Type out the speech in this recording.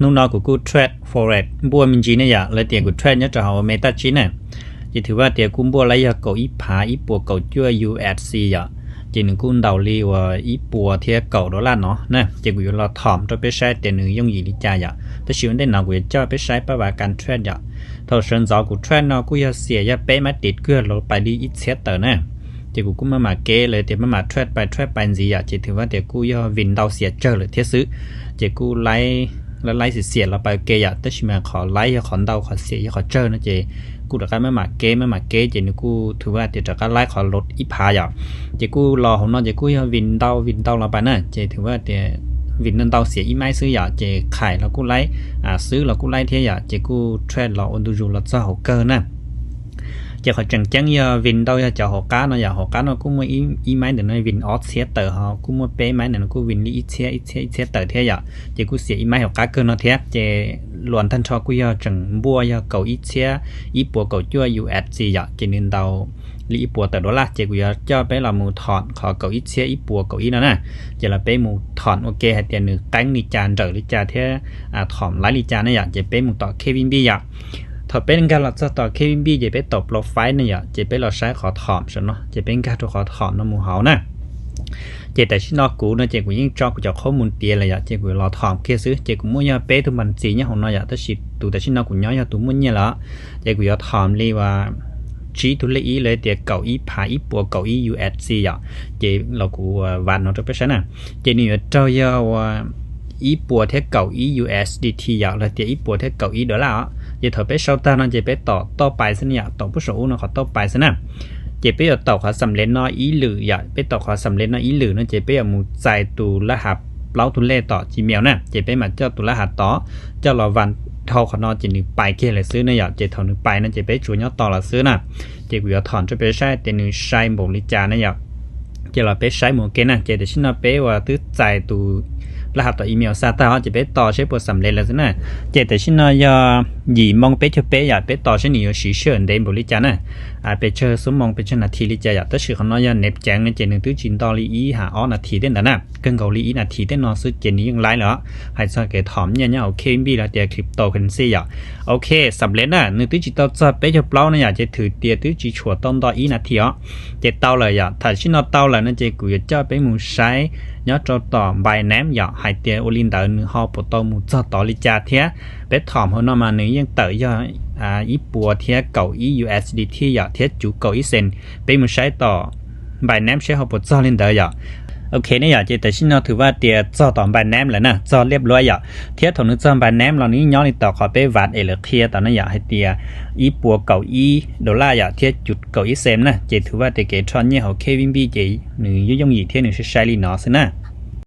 Hnub no kuv kuj trade forex npuaj me ntsis ne yom, lawv tias kuv trade nyob rau hauv Meta Chain na. Ces thwm Vaj tias kuj npuaj lawm yog kaum ib phav ib puas kaum cuaj U S C yom, ces nws kuj ntaus li uas ib puas thiab kaum dollar no na. Ces kuv yuav los thom rau peb saib tias nws yooj yim li cas yom, tab sis ua ntej no kuv yuav coj peb saib pab vas kas trade yom. Thaum sawv ntxov kuv trade no kuj yog xiam yog peb mab tiv kawg los pais li ib txhiab tawm na. Ces kuv kuj maj mam kev, lawv tias maj mam trade pais trade pais ntxiv yom, ces thwm Vaj tias kuj yog vim ntau xiam tsawg lawm thiab xwb. Ces kuj laib, laib laib xiam xiam los pais ua ke yom, tab sis mas qhov laib yog qhov ntau, qhov xiam yog qhov tsawg no ces kuj rov qab maj mam kev maj mam kev, ces nws kuj thwm Vaj tias rov qab laib qhov los ib phav yom. Ces kuj los hauv no ces kuj yog vim ntau vim ntau los pais na, ces thwm Vaj tias vim ntau xiam ib mab xwb yom, ces khais los kuj laib, xwb los kuj laib thiab yom, ces kuj trade los ua ntu zus los txog hauv kawg na. Ces qhov tseem ceeb yog vim ntau yog cov hauv qab no yom, hauv qab no kuj muaj ib mab ntawm no vim ob txhiab tawm, ho kuj muaj peb mab ntawm no kuj vim li ib txhiab ib txhiab ib txhiab tawm thiab yom, ces kuj xiam ib mab hauv qab kawg no thiab. Ces luas tag nrho kuj yog tseem npuaj yog kaum ib txhiab ib puas kaum cuaj U S C yom, ces nws ntaus li ib puas tawm dollar, ces kuv yuav coj peb los mus thom qhov kaum ib txhiab ib puas kaum ib no na. Ces los peb mus thom ua ke hais tias nws qeeb li cas nrawm li cas thiab thom laib li cas ne yom, ces peb mus tom K V B yom. Thaum peb nkag los txog tom K V B ces peb tau profile ne yom, ces peb los saib qhov thom saum no, ces peb nkag rau qhov thom no mus hauv na. Ces tam sim no kuv no ces kuv yeej tso kuv cov qhob mus tiav lawm yom, ces kuv los thom kiag xwb. Ces kuv muaj yog peb tug npas txiv nyob hauv no yom, tab sis tus tam sim no kuv nyob yog tus muaj nyiaj lawm. Ces kuv yuav thom li uas tsib tug lej ib, lawv tias kaum ib phav ib puas kaum ib U S C yom, ces los kuv vam no rau peb saib na. Ces nws yuav raug yog uas ib puas thiab kaum ib U S D T yom, lawv tias ib puas thiab kaum ib dollar os. Ces thaum peb sau tag no ces peb tom toj pais xwb ne yom, tom pub saum ub no qhov toj pais xwb na. Ces peb yuav tom qhov xam lev no ib lwm yom, peb tom qhov xam lev no ib lwm no ces peb yuav mus txais tus lab hav plaub tug lej tom Gmail na, ces peb mam coj tus lab hav tod coj los vam dhau qhov no ces nws pais kiag lawm xwb ne yom. Ces thaum nws pais no ces peb tsuas nyob tos lawm xwb na. Ces kuv yuav thom rau peb saib tias nws sai npaum li cas ne yom. Ces los peb saib mus ua ke na. Ces tam sim no peb uas twb txais tus lab hav tom email xa tag os, ces peb tos saib puas xam lev lawm xwb na. Ces tam sim no yog yim moo peb caug peb yom, peb tos saib nws yuav siv sij hawm ntev npaum li cas na, pes tsawg xuab moos pes tsawg nas this li cas yom. Tab sis qhov no yog nev ceev no ces nws twb tsis nto li ib hab ob nas this tej ntawd na, kawg nkaus li ib nas this tej no xwb ces nws yeej laib lawm. Hais txog kev thom nyiaj nyob hauv K V B los tias cryptocurrency yom. Ok, xam lev na, nws twb tsis tau txog peb caug plaub ne yom, ces thwm tias twb tsis tshuam tau nto ib nas this os. Ces tau lawm yom, tam sim no tau lawm no ces kuv yuav coj peb mus saib nyob rau tom Binance yom, hais tias ua li ntawd nws ho puas tau mus txog tod li cas thiab. Peb thom hauv no mas nws yeej tawm yog ib puas thiab kaum ib U S D T yom, thiab cuv kaum ib cent. Peb mus saib tom Binance saib ho puas txog li ntawd yom. Ok ne yom, ces tam sim no thwm Vaj tias txog tom Binance lawm na, txog liab luab yom. Thiab thaum nws txog Binance los nws yeej nyob li tom qhov peb vam es lawv qhia tod na yom, hais tias ib puas kaum ib dollar yom, thiab cuv kaum ib cent na. Ces thwm Vaj tias kev rho nyiaj hauv K V B ces nws yooj yooj yim thiab nws sai sai li no xwb na.